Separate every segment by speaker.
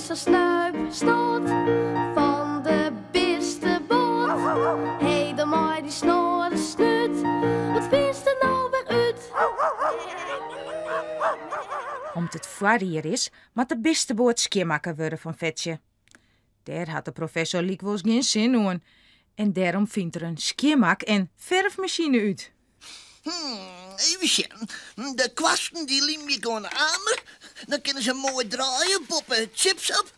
Speaker 1: Professor Snuip Snot fan de bisteboat. Hé, dan mei dy snorre snút, wat fynst der no wer út?
Speaker 2: Om't it foarjier is, moat de bisteboat skjinmakke wurde fan Fetsje. Dêr hat de professor lykwols gjin sin oan en dêrom fynt er in skjinmak en ferfmasine út.
Speaker 3: Hmm, even sjen. De kwasten dy lymje ik oan de amer. Dan kinne se moai draaie boppe it chipsop.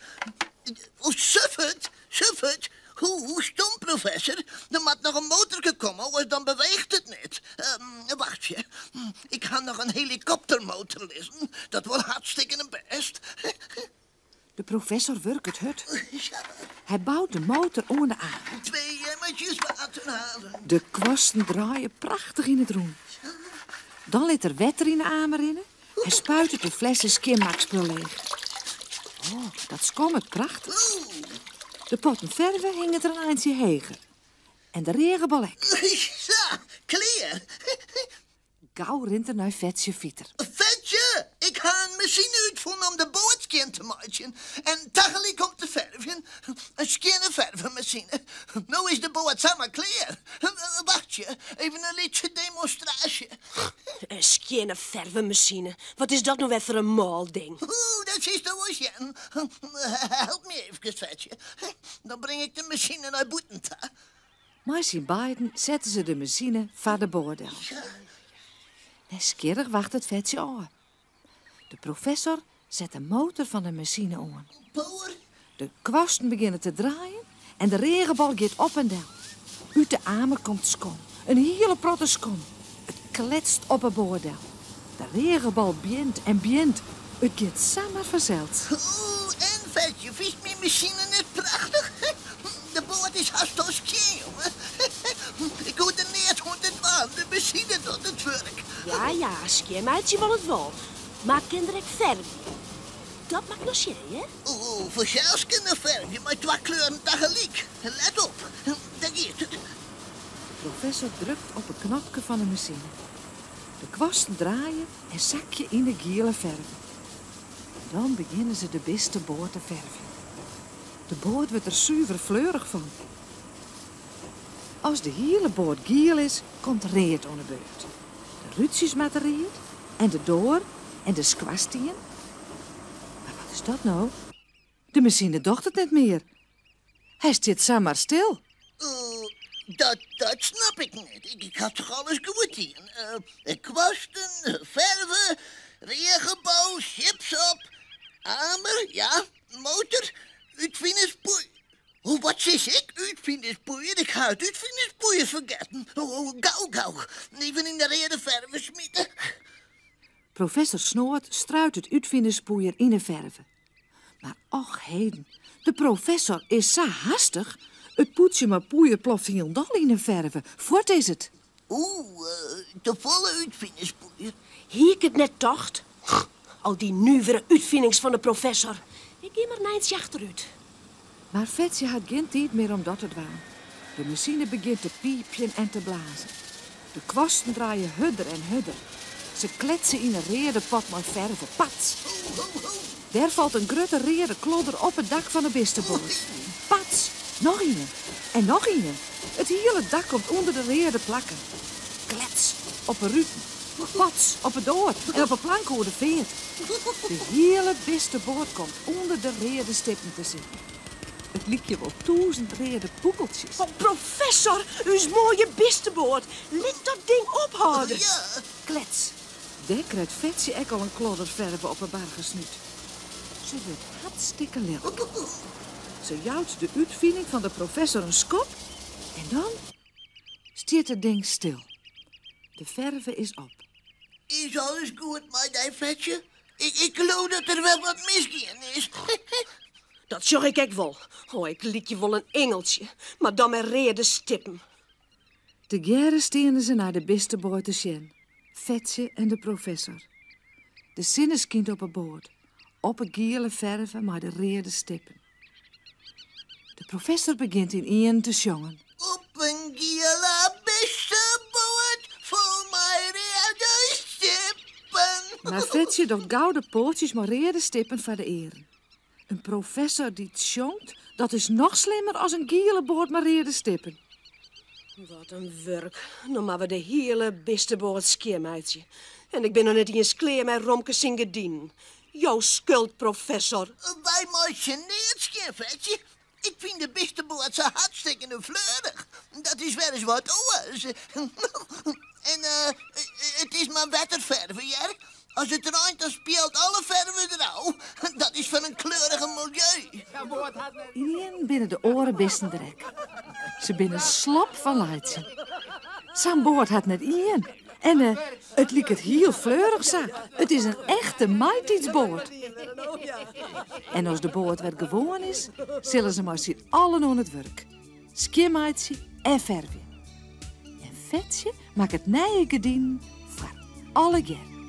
Speaker 3: Oh, suffert, suffert. Hoe stom, professor. Der moat noch in motorke komme, oars dan beweecht it net. Um, wachtsje. Ik ha noch in helikoptermotor lizzen. Dat wol hartstikkene bêst.
Speaker 4: De professor wurket hurd. Hy bout de motor oan de amer.
Speaker 3: Twee emmertjes water halen.
Speaker 4: De kwasten draaie prachtich yn it rûn. Dan lit er wetter yn de amer rinne en spuitet de flesse skjinmakspul leech. Oh, dat skommet prachtich. De potten ferve hinget er in eintsje heger. En de reagebal ek.
Speaker 3: Sa, klear.
Speaker 4: Gau rint er nei Fetsje Fiter.
Speaker 3: Fetsje, ik ha in masine útfûn om de boat skjin te meitsjen en tagelyk om te fervjen. In skjinne fervemasine. No is de boat samar klear. Wachtsje, even in lytse demonstraasje.
Speaker 5: In skjinne fervemasine? Wat is dat no wer foar in mâl ding?
Speaker 3: Oeh, dat silsto wol sjen. Help my eefkes, Fetsje. Dan bring ik de masine nei bûten ta.
Speaker 4: Mei syn beiden sette se de masine foar de boat del. Nijsgjirrich wachtet Fetsje ôf. De professor set de motor fan de masine oan. De kwasten begjinne te draaien en de reagebal giet op en del. Ut de amer komt skom, in hiele protte skom. It kletst op 'e boat del. De reagebal bjint en bjint. It giet samar fansels.
Speaker 3: Oeh, en Fetsje, fynst myn masine net prachtich? De boat is hast al skjin, jonge. Ik hoech der neat oan te dwaan, de masine docht it wurk.
Speaker 5: Ja, ja, skjinmeitsje wol it wol, mar kin er ek fervje? Dat moat ik noch sjen, hear.
Speaker 3: Oeh, fansels kin er fervje mei twa kleuren tagelyk. Let op, dêr giet it.
Speaker 4: De professor drukt op 'e knopke fan 'e masine. De kwasten draaie en sakje yn de giele ferve. Dan begjinne se de bisteboat te fervjen. De boat wurdt der suver fleurich fan. As de hiele boat giel is, komt read oan 'e beurt. De rútsjes moatte read en de doar en de skoarstien. Mar wat is dat no? De masine docht it net mear. Hy stiet samar stil.
Speaker 3: Dat, dat snap ik net. Ik, ik ha toch alles goed dien. Uh, kwasten, ferve, reagebal, chipsop, amer, ja, motor, útfinerspoeier. Oh, wat sis ik? Útfinerspoeier? Ik ha it útfinerspoeier fergetten. Oh, oh, gau, gau. Even yn de reade ferve smite.
Speaker 4: Professor Snoad struit it útfinerspoeier yn 'e ferve. Mar och heden, de professor is sa hastich, it pûdsje mei poeier ploft hielendal yn 'e ferve. Fuort is it.
Speaker 3: Oeh, te folle útfinerspoeier.
Speaker 5: Hie ik it net tocht? Al dy nuvere útfinings fan de professor. Ik gean mar in eintsje achterút.
Speaker 4: Mar Fetsje hat gjin tiid mear om dat te dwaan. De masine begjint te piipjen en te blazen. De kwasten draaie hurder en hurder. Se kletse yn 'e reade pot mei ferve. Pats! Dêr falt in grutte reade klodder op it dak fan 'e bisteboat. Pats! Noch ien. En noch ien. It hiele dak komt ûnder de reade plakken. Klets! Op 'e ruten. Pats! Op 'e doar en op 'e plank oer de feart. De hiele bisteboat komt ûnder de reade stippen te sitten. It lykje wol tûzen reade pûkeltsjes.
Speaker 5: Oh, professor, ús moaie bisteboat. Lit dat ding ophâlde.
Speaker 4: Klets! Dêr krijt Fetsje ek al in klodder ferve op 'e bargesnút. Se wurdt hartstikke lilk. Se jout de útfining fan de professor in skop en dan stiet it ding stil. De ferve is op.
Speaker 3: Is alles goed mei dy, Fetsje? Ik, ik leau dat der wer wat misgien is.
Speaker 5: Dat sjoch ik ek wol. Oh, ik lykje wol in ingeltsje, mar dan mei reade stippen.
Speaker 4: Tegearre steane se nei de bisteboat te sjen, Fetsje en de professor. De sinne skynt op 'e boat, op 'e giele ferve mei de reade stippen. De professor begjint ynienen te sjongen.
Speaker 3: Op in giele bisteboat fol mei reade stippen.
Speaker 4: Mar Fetsje docht gau de poatsjes mei reade stippen foar de earen. In professor dy't sjongt, dat is noch slimmer as in giele boat mei reade stippen.
Speaker 5: Wat in wurk. No moatte we de hiele bisteboat skjinmeitsje. En ik bin noch net iens klear mei Romke syn gerdinen. Jo skuld, professor.
Speaker 3: Wy meitsje neat skjin, Fetsje. Ik fyn de bisteboat sa hartstikkene fleurich. Dat is wer ris wat oars. En it is mar wetterferve, hear. As it reint, dan spielt alle ferve derôf. Dat is foar in kleurige miljeu.
Speaker 4: Ynienen binne de oare bisten der ek. Se binne slop fan laitsjen. Sa'n boat hat net ien. En eh, it liket hiel fleurich sa. It is in echte maitiidsboat. En as de boat wer gewoan is, sille se mei syn allen oan it wurk. Skjinmeitsje en fervje. En Fetsje makket nije gerdinen foar allegear.